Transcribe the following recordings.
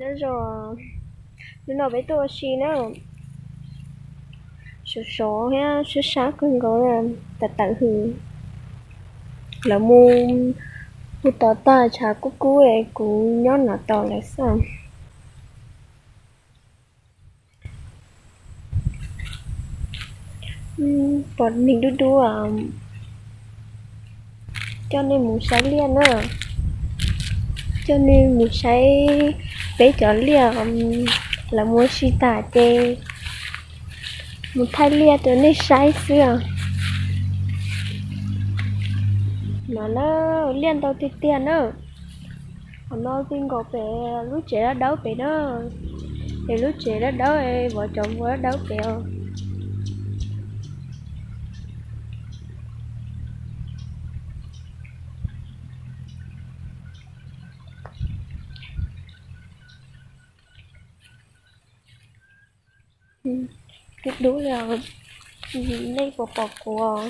Nyob zoo, hnub no peb tuaj ua si na, sov sov thiab sab sab kawg nkaus, tawm tawm hws. Lawv mus pw tod tag, tshav kub kub es kuv nyob no tos lawv xwb. Pom neeg dub dub, coj nej mus saib liaj na, coj nej mus saib peb cov liaj, lawv mus ua si tas ces mus thaij liaj rau nej saib xwb os. No na, liaj ntau tiag tiag na. Qhov no ti nkaus pem lub tsev dawb dawb pem na, es lub tsev dawb dawb es vov cov npua dawb dawb pem os. Dub dub li, nej puas pom kuv?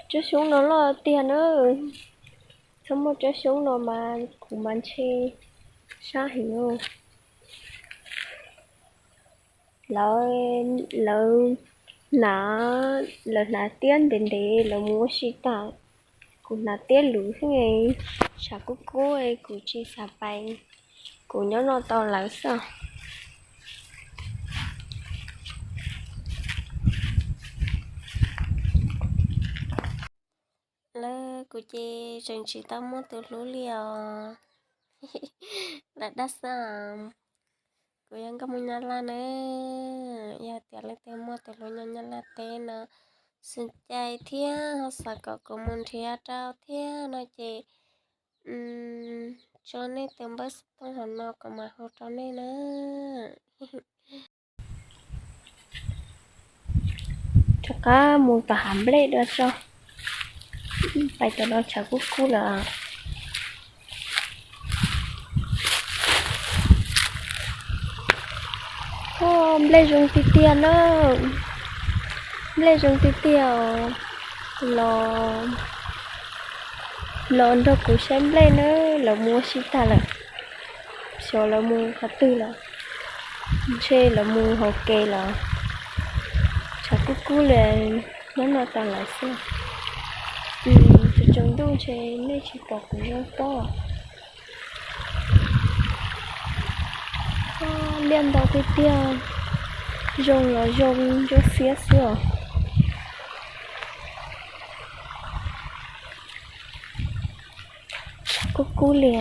Tsob xyoob no loj tiag na, txhob muaj tsob xyoob no mas kuv mas ntshe sab heev. Lawv, lawv hnav, lawv hnav tiab ntev ntev lawv mus ua si tas, kuv hnav tiab luv xwb, tshav kub kub kuv tsis xav pais, kuv nyob no tos lawv xwb. Lawv, kuv ces tseem tsis tau muaj tus hlub li os. Lam dab xwb. Kuv yog nkauj Hmoob Nyab Laj na, yog tias leej twg muaj tus hlub nyob Nyab Laj teb no, xav cai thiab ho xav kom kuv mus nrhiav rau thiab no ces tso nej tus npawb xov tooj hauv no kuv mam hu rau nej na. Rov qab mus tom hav nplej dua tso, pais tom no tshav kub kub lawm. Nplej zoo tiag tiag na, nplej zoo tiag tiag os. Los, los nrog kuv saib nplej na, lawv mus ua si tag lawm. Xyov lawv mus qhov twg lawm, ntshe lawv mus hauv kev lawm. Tshav kub kub li, nyob no tos lawv xwb. Tsaus ntuj ntshe nej tsis pom kuv zoo pob. Liaj ntau tiag tiag, zoo los zoo ntsuab xiab xwb os. Kub kub li.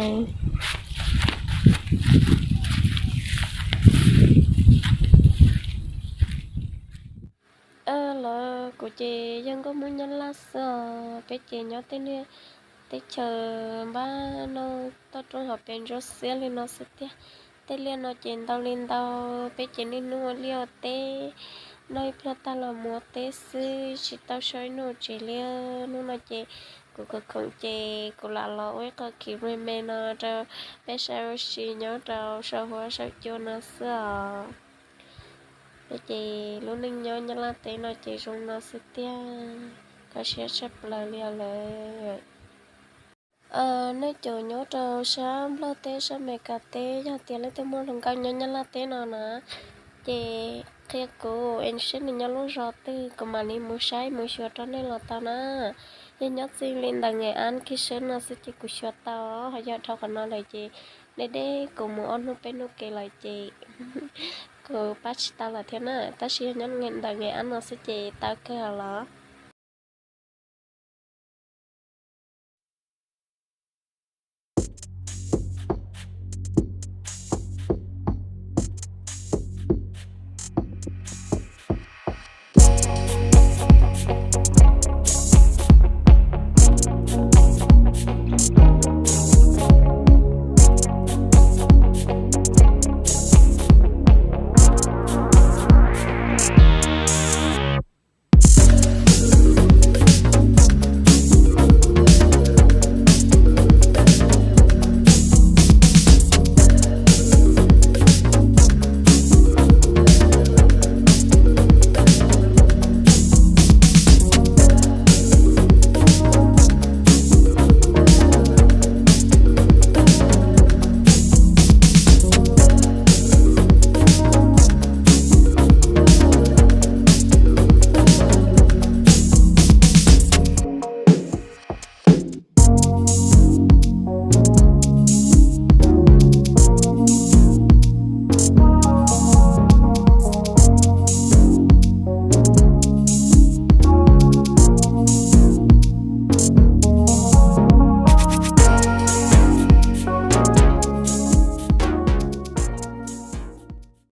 Lawv, kuv ces yog nkauj Hmoob Nyab Laj xwb os, peb ces nyob tej niag teb chaws npab no toj roob hauv pes ntsuab xiab li no xwb tiag. Tej liaj no ces ntau li ntau, peb ces niaj hnub ua liaj ua teb, noj ib pliag tag los mus ua teb xwb, tsis tau sau ib hnub tsev li. Hnub no ces kuv khoom khoom ces kuv lam los ua ib qho khiv me me no rau peb saib ua si nyob rau saum huab saum cua no xwb os. Peb ces lub neej nyob Nyab Laj teb no ces zoo no xwb tiag, kho siab tshaj plaws li os lawv. Nej cov nyob rau sab Nplog teb sab Amelikas teb, yog tias leej twg muaj hluas nkauj nyob Nyab Laj teb no na, ces qhia kuv es seb nws nyob lub zos twg kuv mam li mus saib mus xyuas rau nej los tau na. Yog nyob txij li ntawm Nqes Ab kiag sab no xwb ces kuv xyuas tau, ho yog dhau qhov no lawm ces deb deb kuv mus ob hnub peb hnub kev lawm ces kuv pab tsis tau lawm thiab na. Tab sis yog nyob ntawm Nqes Ab no xwb ces tau kawg los.